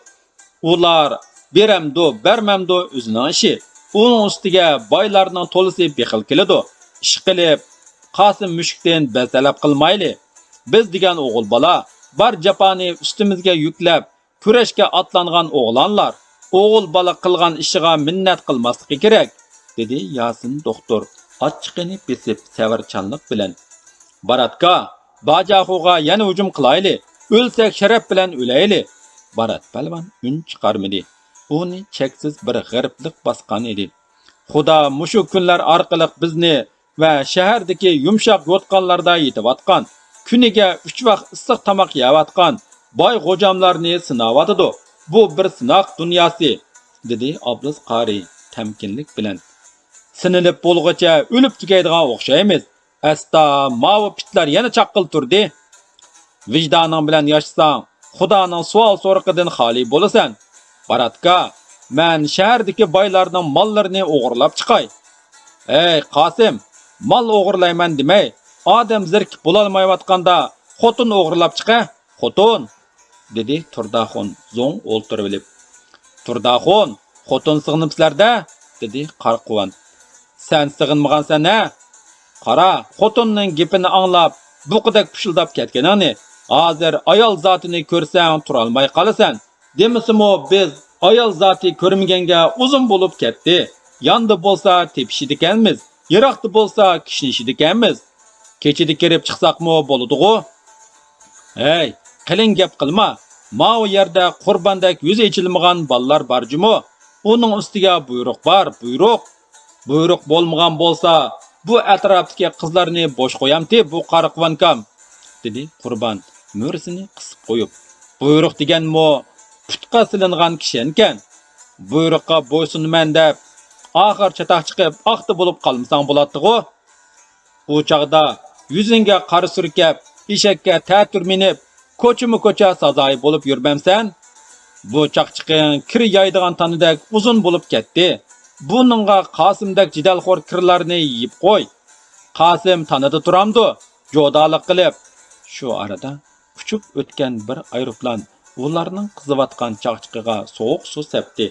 ئۇلار بېرەمدۇ، بەرمەمدۇ ئۆزىنىڭ ئىشى. ئۇنىڭ ئۈستىگە بايلارنىڭ تولىسى بېخىل كېلىدۇ. ئىشقىلىپ، قاسىم مۈشۈكتىن بەز تەلەپ قىلمايلى. بىز دېگەن ئوغۇل بالا بار جاپانى ئۈستىمىزگە يۈكلەپ، كۈرەشكە ئاتلانغان ئوغلانلار. ئوغۇل بالا قىلغان ئىشىغا مىننەت قىلماسلىقى كېرەك، دېدى ياسىن دوختۇر ئاچچىقىنى بېسىپ سەۋرچانلىق بىلەن. باراتكا، باجاخوغا يەنە ھۇجۇم قىلايلى. ئۆلسەك شەرەپ بىلەن ئۆلەيلى. بارات پەلۋان ئۈن چىقارمىدى. ئۇنى چەكسىز بىر غېرىبلىق باسقان ئىدى. خۇدا مۇشۇ كۈنلەر ئارقىلىق بىزنى ۋە شەھەردىكى يۇمشاق يوتقانلاردا يېتىۋاتقان، كۈنىگە ئۈچ ۋاق ئىسسىق تاماق يەۋاتقان باي غوجاملارنى سىناۋاتىدۇ. بۇ بىر سىناق دۇنياسى، دېدى ئابلىز قارى تەمكىنلىك بىلەن. سىنىلىپ بولغۇچە ئۆلۈپ تۈگەيدىغان ئوخشايمىز. ئەستا ماۋۇ پىتلار يەنە چاققىلى تۇردى. ۋىجدانىڭ بىلەن ياشىساڭ، خۇدانىڭ سوئال سورىقىدىن خالىي بولىسەن. باراتكا، مەن شەھەردىكى بايلارنىڭ ماللىرىنى ئوغرىلاپ چىقاي. ھەي، قاسىم، مال ئوغرىلايمەن دېمەي، ئادەم زېرىكىپ بولالمايۋاتقاندا خوتۇن ئوغرىلاپ چىقە، خوتۇن، دېدى تۇرداخۇن زوڭ ئولتۇرۇۋېلىپ. تۇرداخۇن، خوتۇن سېغىنىپسىلەر-دە، دېدى قاراقۇۋان. سەن سېغىنمىغانسەن ھە؟ قارا، خوتۇننىڭ گېپىنى ئاڭلاپ، بۇقىدەك پۇشۇلداپ كەتكىنىڭنى. ھازىر ئايال زاتىنى كۆرسەڭ تۇرالماي قالىسەن. دېمىسىمۇ بىز ئايال زاتى كۆرمىگەنگە ئۇزۇن بولۇپ كەتتى. ياندا بولسا تېپىشىدىكەنمىز، يىراقتا بولسا كىشنىشىدىكەنمىز. كېچىدە كىرىپ چىقساقمۇ بولىدىغۇ؟ ھەي، قېلىن گەپ قىلما. ماۋۇ يەردە قۇرباندەك يۈزى ئېچىلمىغان بالىلار بار جۇمۇ. ئۇنىڭ ئۈستىگە بۇيرۇق بار، بۇيرۇق. بۇيرۇق بولمىغان بولسا، بۇ ئەتراپتىكى قىزلارنى بوش قويامتى بۇ قاراقۇۋانكام، دېدى قۇربان مۈرىسىنى قىسىپ قويۇپ. بۇيرۇق دېگەنمۇ پۇتقا سېلىنغان كىشەنكەن. بۇيرۇققا بويسۇنىمەن دەپ، ئاخىر چاتاق چىقىپ ئاختا بولۇپ قالمىساڭ بولاتتىغۇ. ئۇ چاغدا يۈزۈڭگە قارا سۈركەپ، ئېشەككە تەتۈر مىنىپ، كوچىمۇ كوچا سازايى بولۇپ يۈرمەمسەن؟ بۇ چاقچىقىڭ كىر يايدىغان تانىدەك ئۇزۇن بولۇپ كەتتى. بۇنىڭغا قاسىمدەك جېدەلخور كىرلارنى يېيىپ قوي. قاسىم تانىدا تۇرامدۇ؟ جودالىق قىلىپ. شۇ ئارىدا ئۇچۇپ ئۆتكەن بىر ئايروپىلان ئۇلارنىڭ قىزىۋاتقان چاقچىقىغا سوغۇق سۇ سەپتى.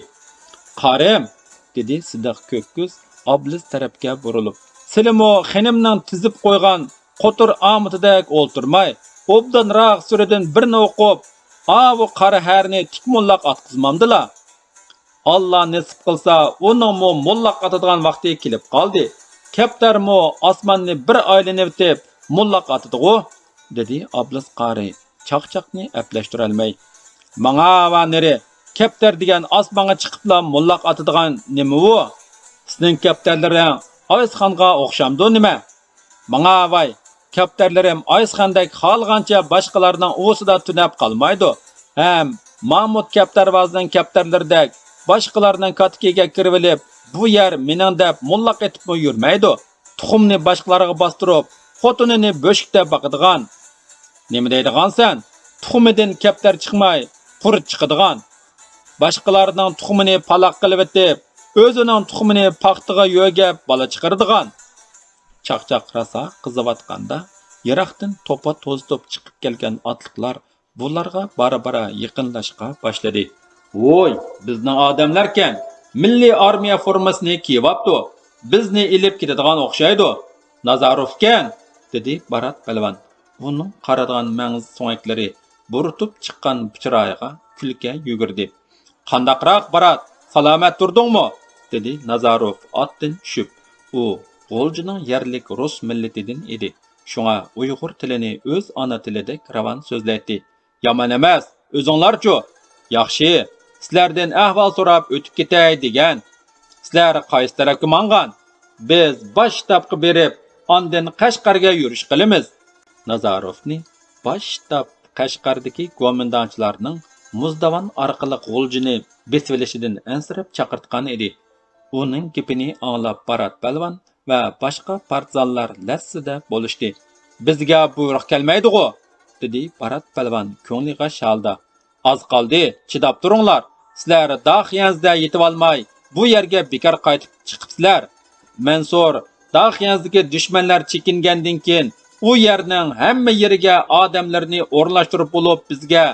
قارىم، دېدى سىدىق كۆك كۆز ئابلىز تەرەپكە بۇرۇلۇپ. سىلىمۇ خېنىمنىڭ تىزىپ قويغان قوتۇر ئامىتىدەك ئولتۇرماي، ئوبدانراق سۈرىدىن بىرنى ئوقۇپ، ئاۋۇ قارا ھەرنى تىك موللاق ئاتقۇزمامدىلا؟ ئاللا نېسىپ قىلسا، ئۇنىڭمۇ موللاق ئاتىدىغان ۋاقتى كېلىپ قالدى. كەپتەرمۇ ئاسماننى بىر ئايلىنىۋېتىپ موللاق ئاتىدىغۇ، دېدى ئابلىز قارى چاقچاقنى ئەپلەشتۈرەلمەي. ماڭاۋا نېرى، كەپتەر دېگەن ئاسمانغا چىقىپلا موللاق ئاتىدىغان نېمە ئۇ؟ سېنىڭ كەپتەرلىرىڭ ئايسخانغا ئوخشامدۇ نېمە؟ ماڭاۋاي، كەپتەرلىرىم ئايسخاندەك خالىغانچە باشقىلارنىڭ ئۇۋىسىدا تۈنەپ قالمايدۇ. ھەم مامۇت كەپتەرۋازنىڭ كەپتەرلىرىدەك باشقىلارنىڭ كاتىكىگە كىرىۋېلىپ، بۇ يەر مېنىڭ دەپ موللاق ئېتىپمۇ يۈرمەيدۇ. تۇخۇمنى باشقىلارغا باستۇرۇپ، خوتۇنىنى بۆشۈكتە باقىدىغان. نېمە دەيدىغانسەن؟ تۇخۇمىدىن كەپتەر چىقماي، قۇرت چىقىدىغان. باشقىلارنىڭ تۇخۇمىنى پالاق قىلىۋېتىپ، ئۆزىنىڭ تۇخۇمىنى پاختىغا يۆگەپ بالا چىقىرىدىغان. چاقچاق راسا قىزىۋاتقاندا، يىراقتىن توپا توزۇتۇپ چىقىپ كەلگەن ئاتلىقلار بۇلارغا بارا-بارا يېقىنلاشقا باشلىدى. ۋوي، بىزنىڭ ئادەملەركەن، مىللىي ئارمىيە فورمىسىنى كىيىۋاپتۇ. بىزنى ئېلىپ كېتىدىغان ئوخشايدۇ. نازاروفكەن، دېدى بارات پەلۋان. ئۇنىڭ قارىدىغان مەڭز سۆڭەكلىرى بۇرۇتۇپ چىققان چىرايىغا كۈلكە يۈگۈردى. قانداقراق، بارات، سالامەت تۇردۇڭمۇ؟ دېدى نازاروف ئاتتىن چۈشۈپ. ئۇ غۇلجىنىڭ يەرلىك رۇس مىللىتىدىن ئىدى. شۇڭا ئۇيغۇر تىلىنى ئۆز ئانا تىلىدەك راۋان سۆزلەيتتى. يامان ئەمەس، ئۆزۈڭلارچۇ؟ ياخشى، سىلەردىن ئەھۋال سوراپ ئۆتۈپ كېتەي دېگەن. سىلەر قايسى تەرەپكە ماڭغان؟ بىز باش شتابقا بېرىپ، ئاندىن قەشقەرگە يۈرۈش قىلىمىز. نازاروفنى باش شتاب قەشقەردىكى گومىنداڭچىلارنىڭ مۇزداۋان ئارقىلىق غۇلجىنى بېسىۋېلىشىدىن ئەنسىرەپ چاقىرتقان ئىدى. ئۇنىڭ گېپىنى ئاڭلاپ بارات پەلۋان ۋە باشقا پارتىزانلار لەسسىدە بولۇشتى. بىزگە بۇيرۇق كەلمەيدىغۇ؟ دېدى بارات پەلۋان كۆڭلى غەش ھالدا. ئاز قالدى، چىداپ تۇرۇڭلار. سىلەر داخيەنزدە يېتىۋالماي، بۇ يەرگە بىكار قايتىپ چىقىپسىلەر. مەنسۇر، داخيەنزدىكى دۈشمەنلەر چېكىنگەندىن كېيىن، ئۇ يەرنىڭ ھەممە يېرىگە ئادەملىرىنى ئورۇنلاشتۇرۇپ بولۇپ، بىزگە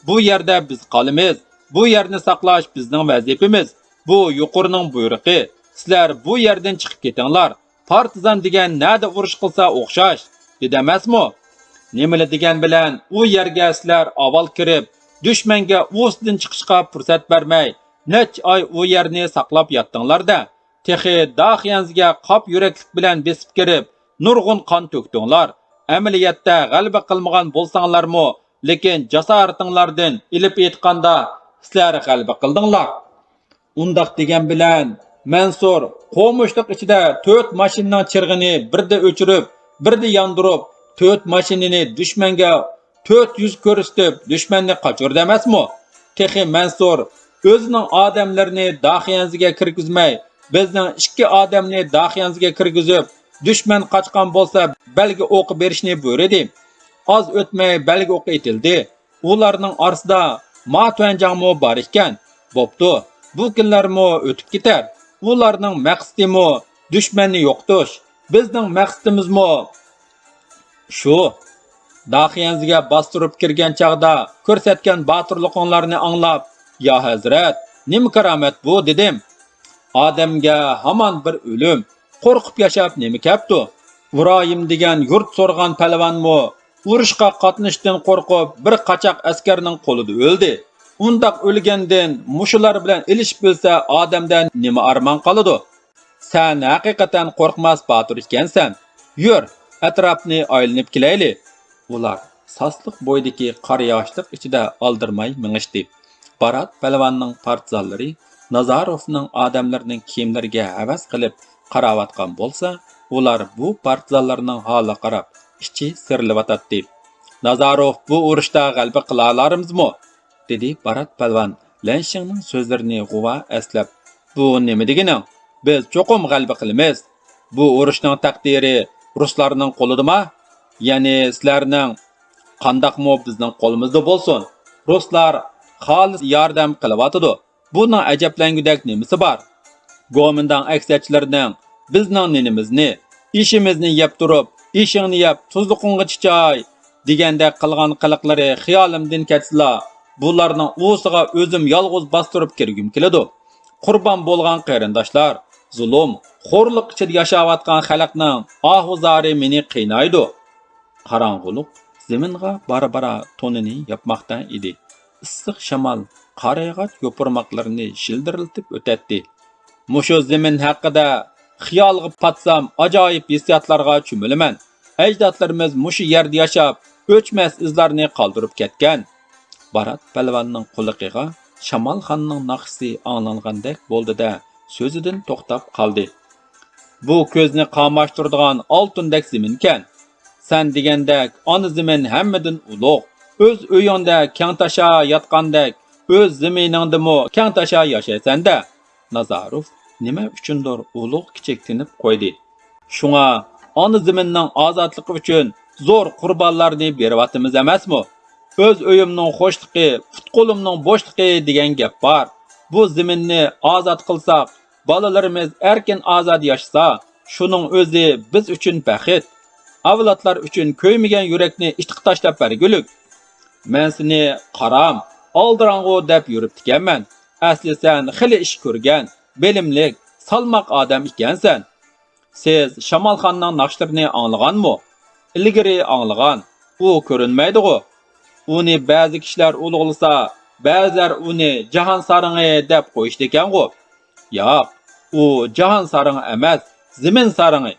بۇ يەردە بىز قالىمىز. بۇ يەرنى ساقلاش بىزنىڭ ۋەزىپىمىز. بۇ يۇقىرىنىڭ بۇيرۇقى. سىلەر بۇ يەردىن چىقىپ كېتىڭلار. پارتىزان دېگەن نەدە ئۇرۇش قىلسا ئوخشاش، دېدى ئەمەسمۇ؟ نېمىلا دېگەن بىلەن ئۇ يەرگە سىلەر ئاۋۋال كىرىپ، دۈشمەنگە ئۇۋىسىدىن چىقىشقا پۇرسەت بەرمەي، نەچچە ئاي ئۇ يەرنى ساقلاپ ياتتىڭلار-دە. تېخى داخيەنزىگە قاپ يۈرەكلىك بىلەن بېسىپ كىرىپ، نۇرغۇن قان تۆكتۈڭلار. ئەمەلىيەتتە غەلىبە قىلمىغان بولساڭلارمۇ، لېكىن جاسارىتىڭلاردىن ئېلىپ ئېيتقاندا، سىلەر غەلىبە قىلدىڭلار. ئۇنداق دېگەن بىلەن، مەنسۇر قومۇشلۇق ئىچىدە تۆت ماشىنىنىڭ چىرىغىنى بىردە ئۆچۈرۈپ، بىردە ياندۇرۇپ، تۆت ماشىنىنى دۈشمەنگە تۆت يۈز كۆرسىتىپ، دۈشمەننى قاچۇردى ئەمەسمۇ؟ تېخى مەنسۇر ئۆزىنىڭ ئادەملىرىنى داخيەنزىگە كىرگۈزمەي، بىزنىڭ ئىككى ئادەمنى داخيەنزىگە كىرگۈزۈپ، دۈشمەن قاچقان بولسا بەلگە ئوقى بېرىشنى بۇيرۇدى. ئاز ئۆتمەي بەلگە ئوقى ئېتىلدى. ئۇلارنىڭ ئارىسىدا ما تۈەنجاڭمۇ بار ئىكەن. بوپتۇ، بۇ كۈنلەرمۇ ئۆتۈپ كېتەر. ئۇلارنىڭ مەقسىتىمۇ دۈشمەننى يوقىتىش. بىزنىڭ مەقسىتىمىزمۇ شۇ. داخيەنزىگە باستۇرۇپ كىرگەن چاغدا كۆرسەتكەن باتۇرلۇقۇڭلارنى ئاڭلاپ، يا ھەزرەت، نېمە كارامەت بۇ؟ دېدىم. ئادەمگە ھامان بىر ئۆلۈم، قورقۇپ ياشاپ نېمە كەپتۇ؟ ئىبراھىم دېگەن يۇرت سورغان پەلۋانمۇ ئۇرۇشقا قاتنىشىشتىن قورقۇپ، بىر قاچاق ئەسكەرنىڭ قولىدا ئۆلدى. ئۇنداق ئۆلگەندىن مۇشۇلار بىلەن ئېلىشىپ ئۆلسە، ئادەمدە نېمە ئارمان قالىدۇ؟ سەن ھەقىقەتەن قورقماس باتۇر ئىكەنسەن. يۈر، ئەتراپنى ئايلىنىپ كېلەيلى. ئۇلار ساسلىق بويىدىكى قارا ياشلىق ئىچىدە ئالدىرىماي مېڭىشتى. بارات پەلۋاننىڭ پارتىزانلىرى نازاروفنىڭ ئادەملىرىنىڭ كىيىملىرىگە ھەۋەس قىلىپ قاراۋاتقان بولسا، ئۇلار بۇ پارتىزانلارنىڭ ھالىغا قاراپ ئىچى سىرىلىۋاتاتتى. نازاروف بۇ ئۇرۇشتا غەلىبە قىلالارمىزمۇ؟ دېدى بارات پەلۋان لەنشىڭنىڭ سۆزلىرىنى غۇۋا ئەسلەپ. بۇ نېمە دېگىنىڭ؟ بىز چوقۇم غەلىبە قىلىمىز. بۇ ئۇرۇشنىڭ تەقدىرى رۇسلارنىڭ قولىدىما؟ يەنى سىلەرنىڭ؟ قانداقمۇ بىزنىڭ قولىمىزدا بولسۇن، رۇسلار خالىس ياردەم قىلىۋاتىدۇ. بۇنىڭ ئەجەبلەنگۈدەك نېمىسى بار؟ گومىنداڭ ئەكسىيەتچىلىرىنىڭ بىزنىڭ نېنىمىزنى، ئېشىمىزنى يەپ تۇرۇپ، ئېشىڭنى يەپ تۇزلۇقۇڭغا چىچاي دېگەندەك قىلغان قىلىقلىرى خىيالىمدىن كەتسىلا، بۇلارنىڭ ئۇۋىسىغا ئۆزۈم يالغۇز باستۇرۇپ كىرگۈم كېلىدۇ. قۇربان بولغان قېرىنداشلار، زۇلۇم، خورلۇق ئىچىدە ياشاۋاتقان خەلقنىڭ ئاھۇ-زارى مېنى قىينايدۇ. قاراڭغۇلۇق زېمىنغا بارا-بارا تونىنى ياپماقتا ئىدى. ئىسسىق شامال قارىياغاچ يوپۇرماقلىرىنى شىلدىرلىتىپ ئۆتەتتى. مۇشۇ زېمىن ھەققىدە خىيالغا پاتسام، ئاجايىپ ھېسسىياتلارغا چۆمۈلىمەن. ئەجدادلىرىمىز مۇشۇ يەردە ياشاپ، ئۆچمەس ئىزلارنى قالدۇرۇپ كەتكەن. بارات پەلۋاننىڭ قۇلىقىغا شامالخاننىڭ ناخشىسى ئاڭلانغاندەك بولدى-دە، سۆزىدىن توختاپ قالدى. بۇ كۆزنى قاماشتۇرىدىغان ئالتۇندەك زېمىنكەن. سەن دېگەندەك ئانا زېمىن ھەممىدىن ئۇلۇغ. ئۆز ئۆيۈڭدە كەڭتاشا ياتقاندەك، ئۆز زېمىنىڭدىمۇ كەڭتاشا ياشايسەن-دە. نازاروف نېمە ئۈچۈندۇر ئۇلۇغ كىچىك تىنىپ قويدى. شۇڭا ئانا زېمىننىڭ ئازادلىقى ئۈچۈن زور قۇربانلارنى بېرىۋاتىمىز ئەمەسمۇ؟ ئۆز ئۆيۈمنىڭ خۇشلۇقى، پۇت-قولۇمنىڭ بوشلۇقى دېگەن گەپ بار. بۇ زېمىننى ئازاد قىلساق، بالىلىرىمىز ئەركىن-ئازاد ياشىسا، شۇنىڭ ئۆزى بىز ئۈچۈن بەخت. ئەۋلادلار ئۈچۈن كۆيمىگەن يۈرەكنى ئىتقا تاشلاپ بەرگۈلۈك. مەن سېنى قارام، ئالدىراڭغۇ دەپ يۈرۈپتىكەنمەن. ئەسلى سەن خېلى ئىش كۆرگەن، بىلىملىك، سالماق ئادەم ئىكەنسەن. سىز شامالخاننىڭ ناخشىلىرىنى ئاڭلىغانمۇ؟ ئىلگىرى ئاڭلىغان، ئۇ كۆرۈنمەيدىغۇ. ئۇنى بەزى كىشىلەر ئۇلۇغلىسا، بەزىلەر ئۇنى جاھان سارىڭى دەپ قويۇشىدىكەنغۇ. ياق، ئۇ جاھان سارىڭى ئەمەس، زېمىن سارىڭى.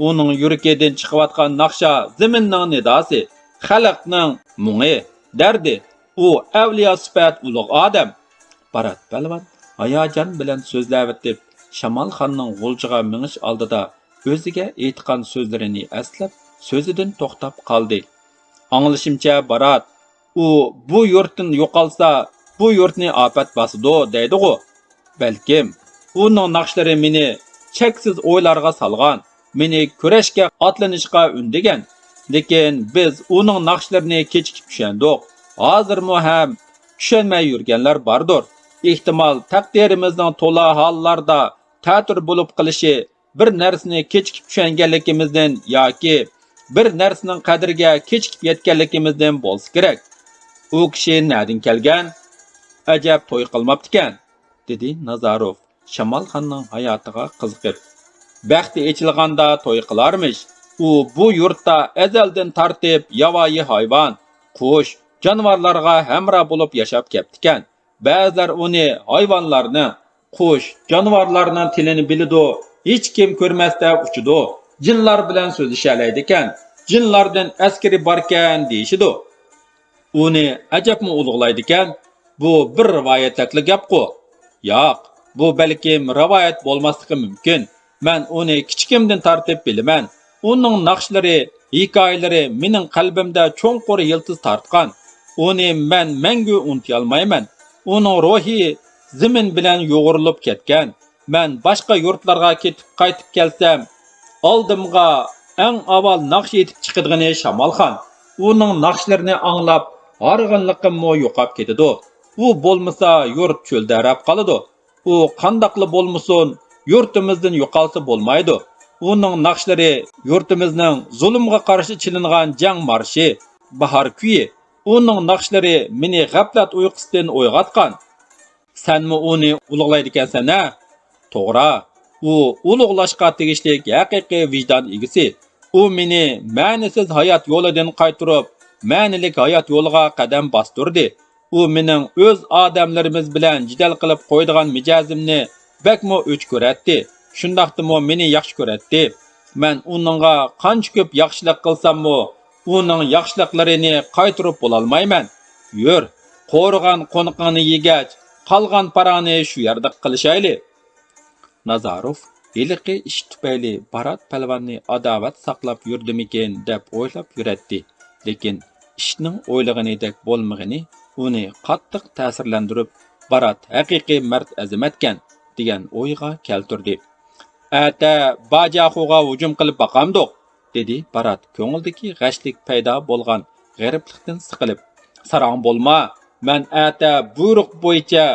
ئۇنىڭ يۈرىكىدىن چىقىۋاتقان ناخشا زېمىننىڭ نىداسى، خەلقنىڭ مۇڭى، دەردى. ئۇ ئەۋلىيا سۈپەت ئۇلۇغ ئادەم. بارات پەلۋان ھاياجان بىلەن سۆزلەۋېتىپ، شامالخاننىڭ غۇلجىغا مېڭىش ئالدىدا ئۆزىگە ئېيتقان سۆزلىرىنى ئەسلەپ، سۆزىدىن توختاپ قالدى. ئاڭلىشىمچە، بارات، ئۇ بۇ يۇرتتىن يوقالسا، بۇ يۇرتنى ئاپەت باسىدۇ، دەيدىغۇ. بەلكىم، ئۇنىڭ ناخشىلىرى مېنى چەكسىز ئويلارغا سالغان، مېنى كۈرەشكە ئاتلىنىشقا ئۈندىگەن. لېكىن بىز ئۇنىڭ ناخشىلىرىنى كېچىكىپ چۈشەندۇق. ھازىرمۇ ھەم چۈشەنمەي يۈرگەنلەر باردۇر. ئېھتىمال، تەقدىرىمىزنىڭ تولا ھاللاردا تەتۈر بولۇپ قېلىشى بىر نەرسىنى كېچىكىپ چۈشەنگەنلىكىمىزدىن ياكى بىر نەرسىنىڭ قەدرىگە كېچىكىپ يەتكەنلىكىمىزدىن بولسا كېرەك. ئۇ كىشى نەدىن كەلگەن؟ ئەجەب توي قىلماپتىكەن، دېدى نازاروف شامالخاننىڭ ھاياتىغا قىزىقىپ. بەختى ئېچىلغاندا توي قىلارمىش. ئۇ بۇ يۇرتتا ئەزەلدىن تارتىپ ياۋايى ھايۋان، قۇش، جانىۋارلارغا ھەمراھ بولۇپ ياشاپ كەپتىكەن. بەزىلەر ئۇنى ھايۋانلارنىڭ، قۇش، جانىۋارلارنىڭ تىلىنى بىلىدۇ، ھېچكىم كۆرمەستە ئۇچىدۇ، جىنلار بىلەن سۆزلىشەلەيدىكەن، جىنلاردىن ئەسكىرى باركەن دېيىشىدۇ. ئۇنى ئەجەبمۇ ئۇلۇغلايدىكەن. بۇ بىر رىۋايەتلىكلا گەپقۇ. ياق، بۇ بەلكىم رىۋايەت بولماسلىقى مۇمكىن. مەن ئۇنى كىچىكىمدىن تارتىپ بىلىمەن. ئۇنىڭ ناخشىلىرى، ھېكايىلىرى مېنىڭ قەلبىمدە چوڭقۇر يىلتىز تارتقان. ئۇنى مەن مەڭگۈ ئۇنتۇيالمايمەن. ئۇنىڭ روھى زېمىن بىلەن يۇغۇرۇلۇپ كەتكەن. مەن باشقا يۇرتلارغا كېتىپ قايتىپ كەلسەم، ئالدىمغا ئەڭ ئاۋۋال ناخشا ئېيتىپ چىقىدىغىنى شامالخان. ئۇنىڭ ناخشىلىرىنى ئاڭلاپ، ھارغىنلىقىممۇ يوقاپ كېتىدۇ. ئۇ بولمىسا، يۇرت چۆلدەرەپ قالىدۇ. ئۇ قانداقلا بولمىسۇن، يۇرتىمىزدىن يوقالسا بولمايدۇ. ئۇنىڭ ناخشىلىرى يۇرتىمىزنىڭ زۇلۇمغا قارشى چېلىنغان جەڭ مارشى، باھار كۈيى. ئۇنىڭ ناخشىلىرى مېنى غەپلەت ئۇيقۇسىدىن ئويغاتقان. سەنمۇ ئۇنى ئۇلۇغلايدىكەنسەن ھە؟ توغرا، ئۇ ئۇلۇغلاشقا تېگىشلىك ھەقىقىي ۋىجدان ئىگىسى. ئۇ مېنى مەنىسىز ھايات يولىدىن قايتۇرۇپ، مەنىلىك ھايات يولىغا قەدەم باستۇردى. ئۇ مېنىڭ ئۆز ئادەملىرىمىز بىلەن جېدەل قىلىپ قويىدىغان مىجەزىمنى بەكمۇ ئۆچ كۆرەتتى. شۇنداقتىمۇ مېنى ياخشى كۆرەتتى. مەن ئۇنىڭغا قانچە كۆپ ياخشىلىق قىلساممۇ، ئۇنىڭ ياخشىلىقلىرىنى قايتۇرۇپ بولالمايمەن. يۈر، قورۇغان قونىقىڭنى يېگەچ، قالغان پاراڭنى شۇ يەردە قىلىشايلى. نازاروف ھېلىقى ئىش تۈپەيلى بارات پەلۋاننى ئاداۋەت ساقلاپ يۈردىمىكىن دەپ ئويلاپ يۈرەتتى. لېكىن ئىشنىڭ ئويلىغىنىدەك بولمىغىنى ئۇنى قاتتىق تەسىرلەندۈرۈپ، بارات ھەقىقىي مەرد ئەزىمەتكەن دېگەن ئويغا كەلتۈردى. ئەتە باجاخۇغا ھۇجۇم قىلىپ باقامدۇق؟ دېدى بارات كۆڭلىدىكى غەشلىك پەيدا بولغان غېرىبلىقتىن سىقىلىپ. ساراڭ بولما، مەن ئەتە بۇيرۇق بويىچە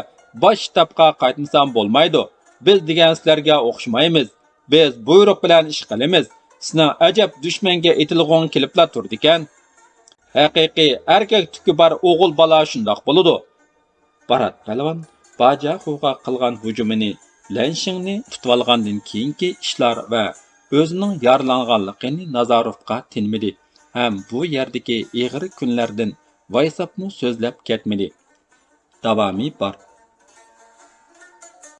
باش شتابقا قايتمىسام بولمايدۇ. بىز دېگەن سىلەرگە ئوخشىمايمىز. بىز بۇيرۇق بىلەن ئىش قىلىمىز. سېنىڭ ئەجەب دۈشمەنگە ئېتىلغۇڭ كېلىپلا تۇرىدىكەن. ھەقىقىي ئەركەك تۈكى بار ئوغۇل بالا شۇنداق بولىدۇ. بارات پەلۋان باجاخۇغا قىلغان ھۇجۇمىنى لەنشىڭنى تۇتۇۋالغاندىن كېيىنكى ئىشلار ۋە ئۆزىنىڭ يارىلانغانلىقىنى نازاروفقا تىنمىدى ھەم بۇ يەردىكى ئېغىر كۈنلەردىن ۋايساپمۇ سۆزلەپ كەتمىدى. داۋامى بار.